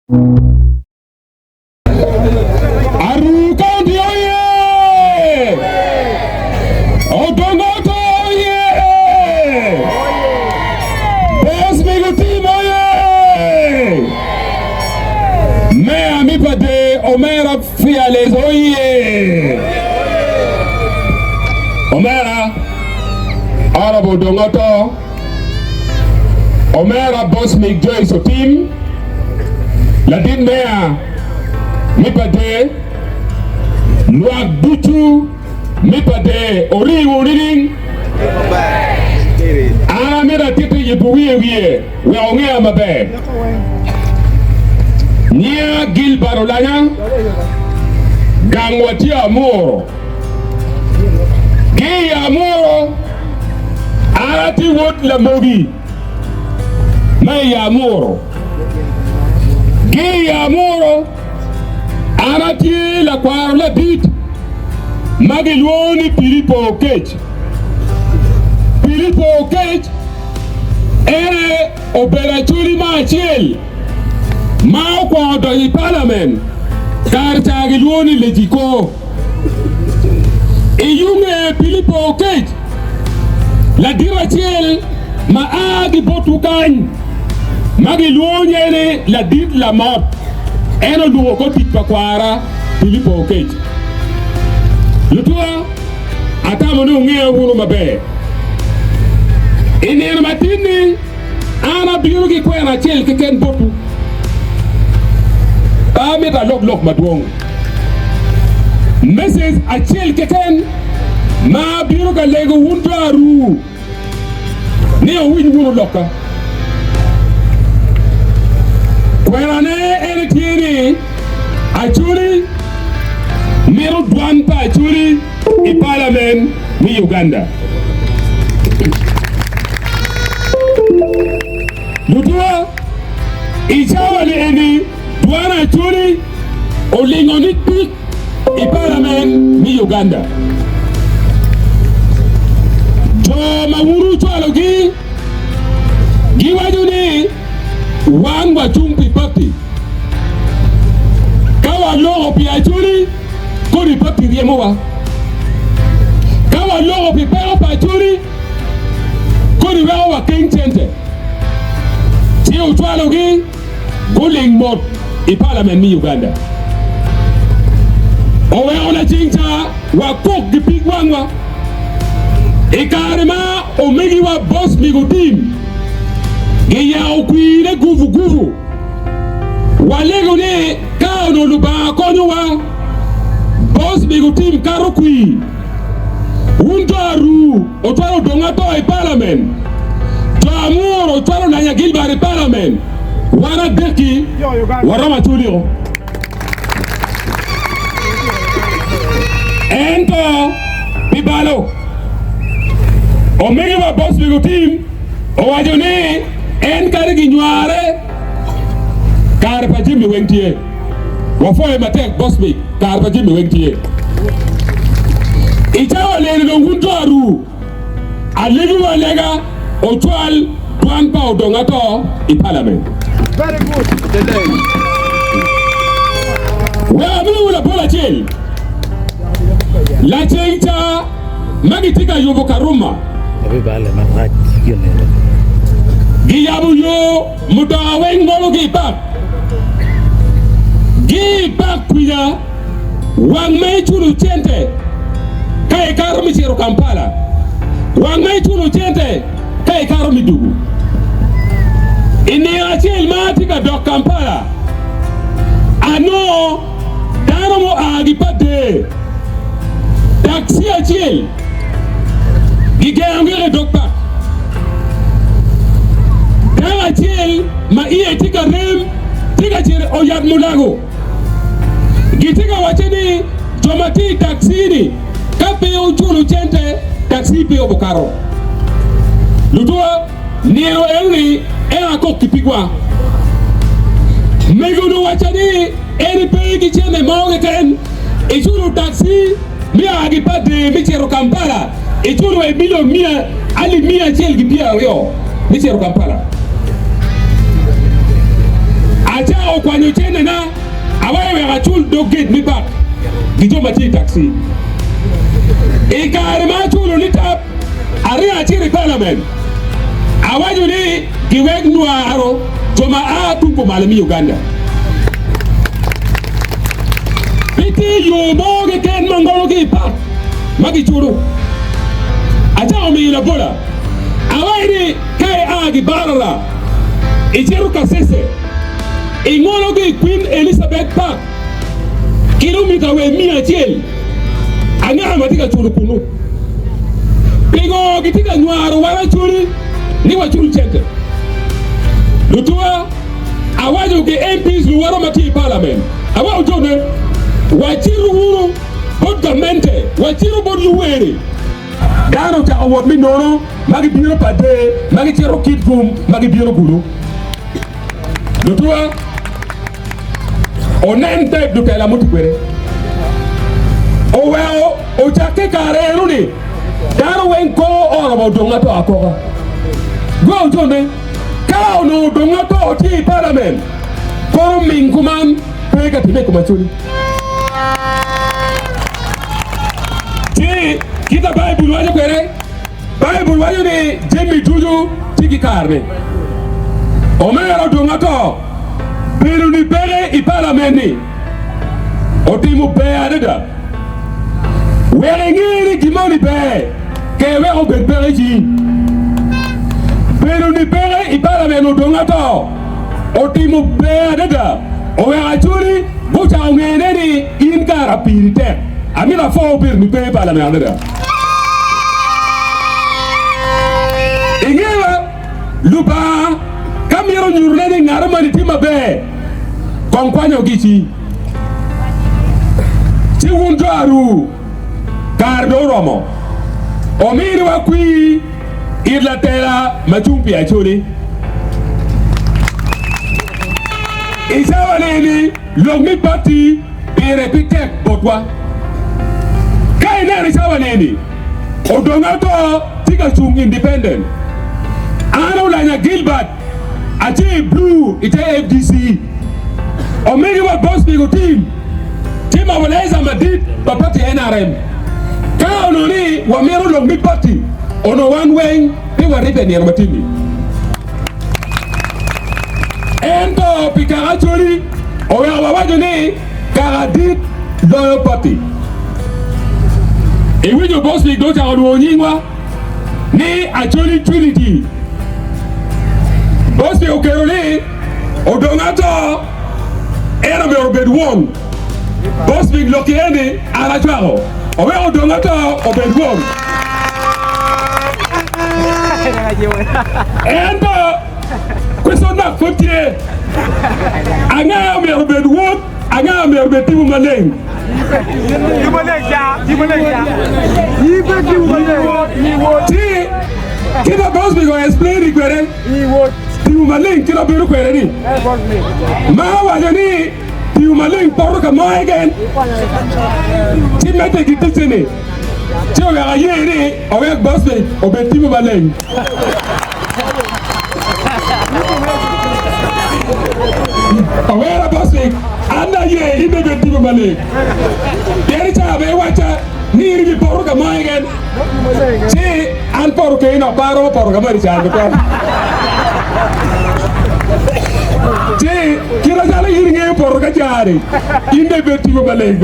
Aruu County oye! Odongo Oto oye! Boss Migo Team oye! Mayor mi pa Dee Omera Fearless oye! Omera Honorable Odongo Oto Omera Bosmic Joyce Otim, ladit meya me Pader, lwak ducu me Pader oriwo nining? An amito atitti yubu wiye wiye wek ongeya maber. Nyinga Gilbert Olanya, gang wa tye Amuro. Ki i Amuro, an atye wod Lamogi ma i Amuro. Ki i Amuro, an atye lakwaro ladit ma gilwongo ni Pilipo Okec. Pilipo Okec en aye obedo acholi mo acel ma okwongo donyo i palamen kare ca gilwongo ni Lejiko. I yo nge Pilipo Okec, ladit acel ma a ki botwu kany ma gilwongo nye ni Ladit Lamot, en olwongo kor tic pa kwara Pilipo Okec. Lutua, atamo ni wungeya wunu maber. I nino matin-ni, An abino ki kwena acel keken botwu, pe amito alok lok madwong. Message acel keken ma abino ka lego wun jo aruu ni wuwiny wunu lokka. Kwenane ene tye ni Acholi mito dwan pa Acholi i Palamen me Uganda. Lutuwa, i cawa-ni eni dwan Acholi olingo ni tik i Palamen me Uganda. Jo ma wun wucwalogi giwaco ni wan wacung pi pati. Ka waloko pi Acholi, kodi pati ryemowa. Ka waloko pi peko pa Acholi, kodi weko wakeng cente. Ci ocwalogi guling mot i Parliament me Uganda. Oweko laceng ca wakok ki pig wangwa i kare ma omegiwa Boss Migo Tim giyako kwine guvu guvu. Walego ni ka onongo Lubanga konyowa, Boss Migo Tim kato kwir. Wun jo Aruu ocwalo Odong Ato i Parliament, jo Amuru ocwalo Lanya Gilbert i Parliament, wan adekki waromo aculiko. Ento pi balo, omegiwa Boss Migo Tim owaco ni en kadi ginyware kare pa jami weng tye. Wapwoyo matek Bosmic, kare pa jami weng tye. I cawa leni dong wun jo aruu, alegiwu alega ocwal dwan pa Odong Ato i Parliament. Wek amiwu labol acel, laceng ca ma gitye ka yubo Karuma, giyabo yo mutoka weng ngolo ki i pak. Gi i pak kwica wang ma iculo cente ka ikato me cito Kampala, wang ma iculo cente ka ikato me dugu. I nino acel ma atye ka dok Kampala, anongo dano mua ki Pader, taxi acel Gigengo gik i dog pak. Dako acel ma iye tye ka rem tye ka cito i oyat mulago. Gitye ka wacce ni jo ma tye i takci-ni ka pe oculo cente, takci pe obukato. Lutuwa, nino eno-ni en akok ki pigwa. Mego-ni owacca ni en pe ki cente mo keken, eculo takci. Me a ki Pader me cito Kampala, iculo wa i milion miya alip 120 me cito Kampala. Acako kwanyo centena awaco wek acul dog gate me bak ki jo ma tye i taxi. I kare ma aculo ni tap, aringo acito i palament awaco ni giwek nywaro jo ma a tung kumalo me Uganda. Pe tye yo mo keken ma ngolo ki i pak ma giculo. Acako miyo labola awaco ni ka ia ki Barara icito Kasese, ingolo ki i Queen Elizabeth Park kilomita wa i miya acel, anga ma tye ka culo kunnu? Pingo gitye ka nywaro wan Acholi ni wacul cente? Lutuwa, awaco ki MPs luwota ma tye i Parliament, awaco jone, wacitu wunu bot gamente, wacitu bot luweri. Dano ocako wot me nono ma gibino pa dee ma gicito Kitgum ma gibino kunu. Lutuwa, onen tek lutela muti kwede. Oweko ocakke kare eno-ni, dano weng kor oromo odong ato akoka. Gwa ojone, ka onongo odong ato tye i palament, kono ming kuman pe ka timme i kom Acholi. Ci kit ma Baibul waco kwede, Baibul waco ni jami ducu tye ki karene. Omera odong ato, bedo ni peke i palament-ni otimo ber adada. Wek inge ni gin moni ber, ker wek obed peke i cingi. Bedo ni peke i palament odong ato otimo ber adada oweko Acholi gucako ngene ni in kara piri tek. Amito apwo obedo ni pe i palament adada. Ingewa, Lubanga ka mito nyutone ni ngat moni tye maber, kong kwanyo ki i cingi. Ci wun jo aruu, kare dong oromo. Ominiwa kwir it latela ma cung pi Acholi. I cawa ni, lok me pati pire pe tek botwa. Ka ineno i cawa ni, Odonga Oto tye ka cung independent. An Olanya Gilbert atye i blu i te FDC. Omegiwa Bosmic Otim tye mobilizer madit pa pati NRM. Ka onongo ni wamito lok me pati, onongo wan weng pe waribbe nino matin-ni. Ento pi kaka Acholi oweko wawaco ni kaka dit loyo pati. Iwinyo Bosmic dong ocako lwongo nyingwa ni Acholi Trinity. Bosmic oketo ni odong ato en omyero obed won. Bosmic lok ki eni an acwako oweko odong ato obed won. Ento question mark pud tye, anga omyero obed wod, anga omyero obed tipo maleng? Ci kit ma Bosmic o explain kwede tipo maleng kit ma bedo kwede ni ma owaco ni tipo maleng poto ka mo keken ci medde ki ticce ni ci oweko aye ni owek Bosmic obed tipo maleng. Owera Bosmic an aye in ibed tipo maleng pien i cawa ma iwacca ni in ibipoto ka mo keken ci an poto keni dok pe aromo poto ka moni ca tutwal. Ci kit macalo in ingeyo poto ka ca-ni in dong ibed tipo maleng.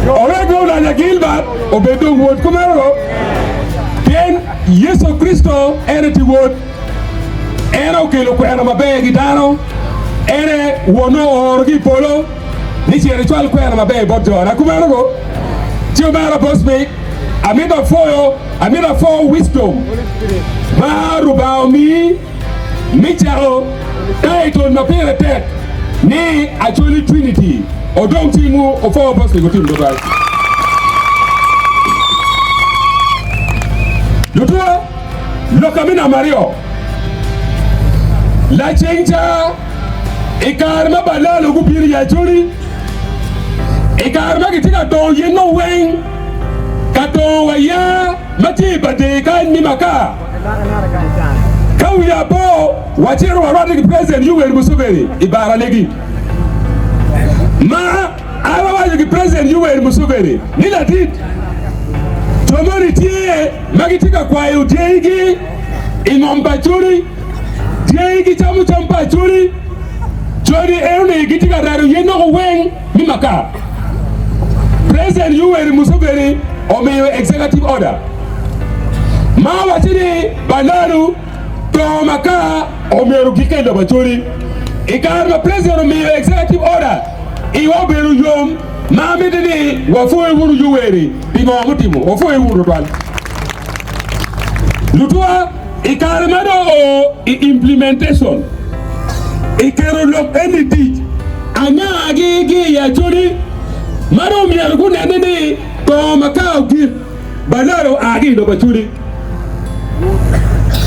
Owek Olanya Gilbert obed dong wod kumeno pien Yecu Kricito en aye tye Wod. En okelo kwena maber ki dano. En aye Wonne ooro ki i polo ni cit ecwal kwena maber bot jona. Kumeno go, ci omera Bosmic, amito apwoyo, amito apwo wisdom ma Rubanga omiyi me cako title ma pire tek ni Acholi Trinity. Odong cingwu opwo Bosmic otim tutwal. Lutuwa, lok me namba aryo, laceng ca i kare ma Balalo gubino i Acholi, i kare ma gitye ka dongo yen mo weng, ka dongo wa yaa ma tye i bader kany me makar. Ka. Ka wiya po, wacito warwatte ki President Yoweri Museveni i bar alegi. Ma an awaco ki President Yoweri Museveni ni ladit, jo moni tye ma gitye ka kwayo dyegi i ngom pa Acholi, dyegi gicamo cam pa Acholi, joni enoni gitye ka rado yen loko weng me makar. President Yoweri Museveni omiyo executive order ma waco ni balalu to makar omyero ogike i lobo Acholi. I kare ma president omiyo executive order, iwa obedo yom ma mitte ni wapwoyo wunu Yoweri pi ngo mutimo. Wapwoyo wunu tutwal. Lutwa, i kare ma dong oo i implementation, i keto lok eni i tic, angagi ki i Acholi ma dong myero gunene ni to makar ogik balalo oa ki i lobo Acholi?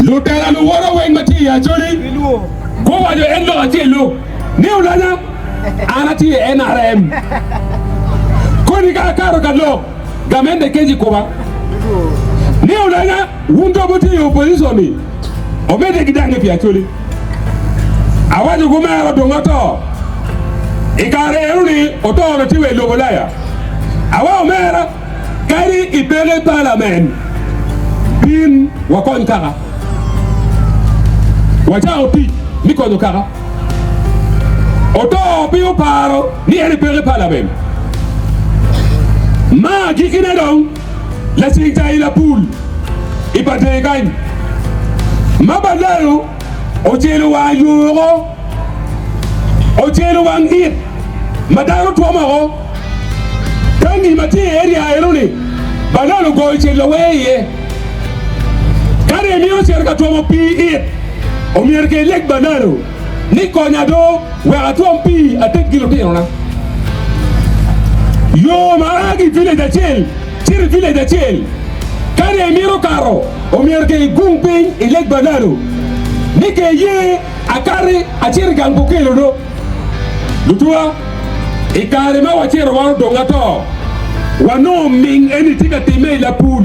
Lutela luwota weng ma tye i Acholi guwaco en lok acel-lu ni, Olanya, an atye i NRM. Koni ka akato ka lok, gamente kec i koma. Ni Olanya, wun jo ma wutye i opposition-ni, wumedde ki dange pi Acholi. Awaco gumero dong ato. I kare eno-ni oto-ni tye wa i lobo Ulaya. Awa omera, Kadi i peke palament, bin wakony kaka. Wacako tic me konyo kaka. Oto pe oparo ni en epeke palament. Ma agikkine dong, laceng ca i lapul i Batee kany, ma Balalo ocelo wang yo oko, ocelo wang it ma dano twomo oko. Tangi ma tye i area eno ni balal ogoyo cel lawer iye. Ka dong imito cito ka twomo pii it, omyero ke ileg balalo ni konya do wek atwom pii ated ki lutinona. Yo ma a ki i village acel cito i village acel, ka dong imito kato omyero ke igung piny ileg balalo ni ke iye akati acit i gang Bukelo do. Lutuwa, i kare ma wacito wan odong ato, wanongo ming eni tye ka timme i lapul.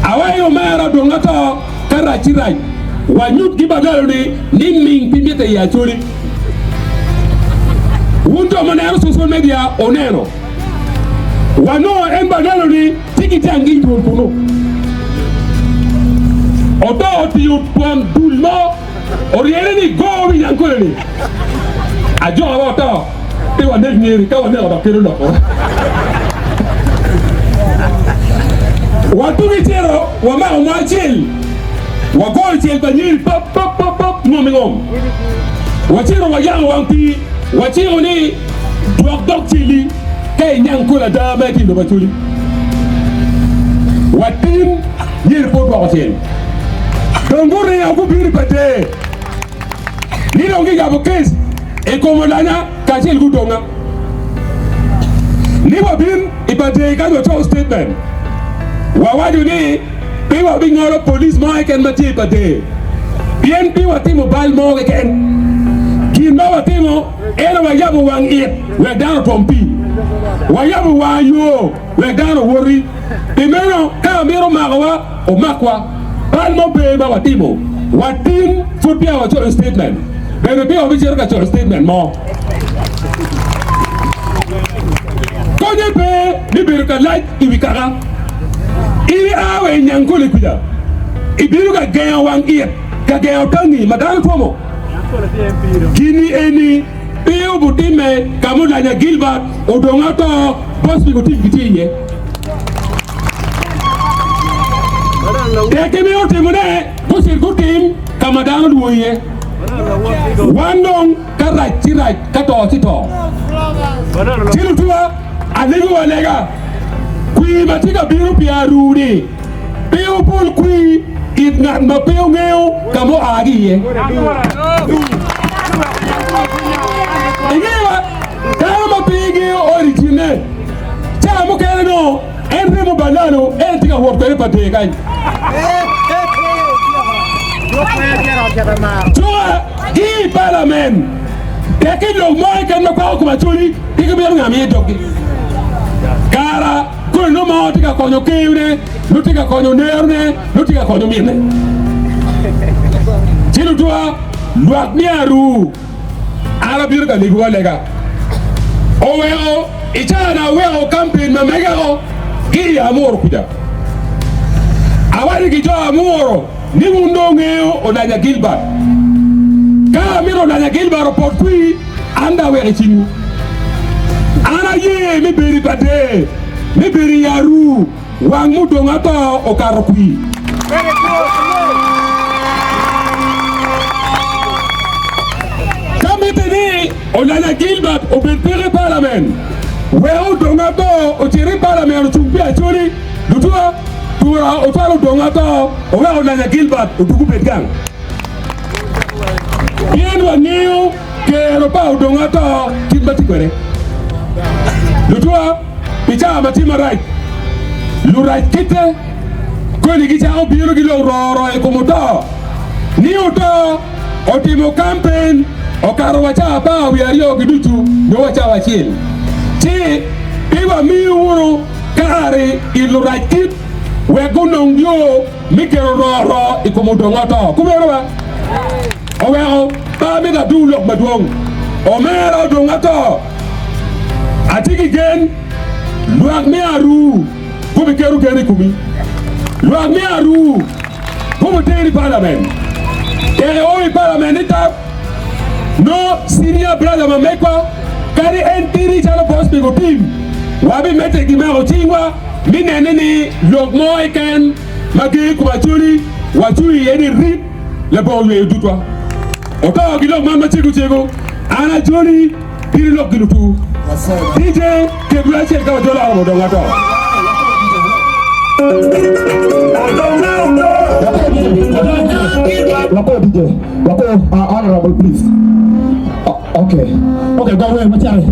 Awayo omera odong ato ka rac ci rac, wanyut ki badalo-ni ni ming pe mitte i Acholi. Wun jo ma neno social media wuneno, wanongo en badalo-ni tye ki jang i dwol kunu. Oto otiyo twon dul mo. Oryene ni go wi nyankole ni ajoka wa oto pe wanek nyeri ka waneko dok kelo loko. Watugi cito wamako mo acel wagoyo cel pa nyeri pap pap pap pap ngom i ngom. Wacito wayango wang pii waciko ni dwok dog celli ka inyankole ada ma itye i lobo Acholi. Watin nyeri pe odwoko cel. Dong guringo gubino i Bater, ni dong giyabo kec i kom Olanya kacel ki Odonga, ni wabin i Bater kany waco statement. Wawaco ni pe wabingolo police mo keken ma tye i Bater pien pe watimo bal mo keken. Gin ma watimo en aye wayabo wang it wek dano otwom pii, wayabo wang yo wek dano owoti. Pi meno ka amito makowa, omakwa. Bal mo pe ma watimo. Watin pud peya wacoyo statement. Bene peya wabicito ka coyo statement mo. Konye pe me bedo ka lac i wi kaka. In ia wa i Nyankole kuca, ibino ka gengo wang it, ka gengo tangi ma dano twomo. Gini eni pe obutimme ka ma Olanya Gilbert odong ato, Bosmic otim gitye iye. Tek gimito timone, gucit gutim ka ma dano lwor iye. Wan dong ka rac ci rac, ka to ci to. Ci lutuwa, alegowu alega, kwir ma tye ka bino pi aruu-ni, pe wubol kwir it ngat ma pe wungeyo ka ma oa ki iye. Ingewa, dano ma pe ingeyo origin-ne, Ca mukene nongo en remo balalo en tye ka wot kwede pa dee kany. Cuka ki i palament teke lok mo keken ma kwako kom Acholi pe gimito ngam iye doggi. Kara koni nongo mo tye ka konyo keyone, nongo tye ka konyo nerone, nongo tye ka konyo minne. Ci lutwa, lwak me aruu, an abino ka legowu alega. Oweko i caa-ni aweko kampen ma mega-o ki i Amuru kuca. Awaco ki jo Amuru ni wun dong wungeyo Olanya Gilbert. Ka amito Olanya Gilbert opot kwir, an dong aweko i cingwu. An aye me bedo i Pader, me bedo i Aruu. Wang mudong ato okato kwir. Ka mitte ni Olanya Gilbert obed peke i palamen, wek odong ato ocit i palamen ocung pi Acholi, lutua, tura ocwal odong ato owek Olanya Gilbert odug obed gang. Pien wangeyo kero pa odong ato kit ma tye kwede. Lutua. I cawa ma tye marac, lurac kite koni gicako bino ki lok roro i kom oto ni oto otimo kampen okato wa cawa 12 ki ducu nyo wa cawa acel. Ci pe wamiyo wunu kare i lurac kit wek gunong yo me keto roro i kom odong oto. Kumeno ba oweko pe amito adur lok madwong. Omera odong ato. Atye ki gen, lwak me aruu gubiketo gen i komi. Lwak me aruu gubiteri i palament. Tek i o i palament ni tap, nongo senior brother ma megwa, kadi en tidi calo boss mego Tim, wabimedde ki mako cingwa me nene ni lok mo keken ma ger i kom Acholi wacuyo iye ni rip labongo yweyo dudwa. Oto ki lok man macego cego, an Acholi. Bino lok gi lutu. DJ ket wer acel ka wajolo oromo dong ato. Wako DJ, wako uh, honorable please. Uh, okay. Okay, go away, machari.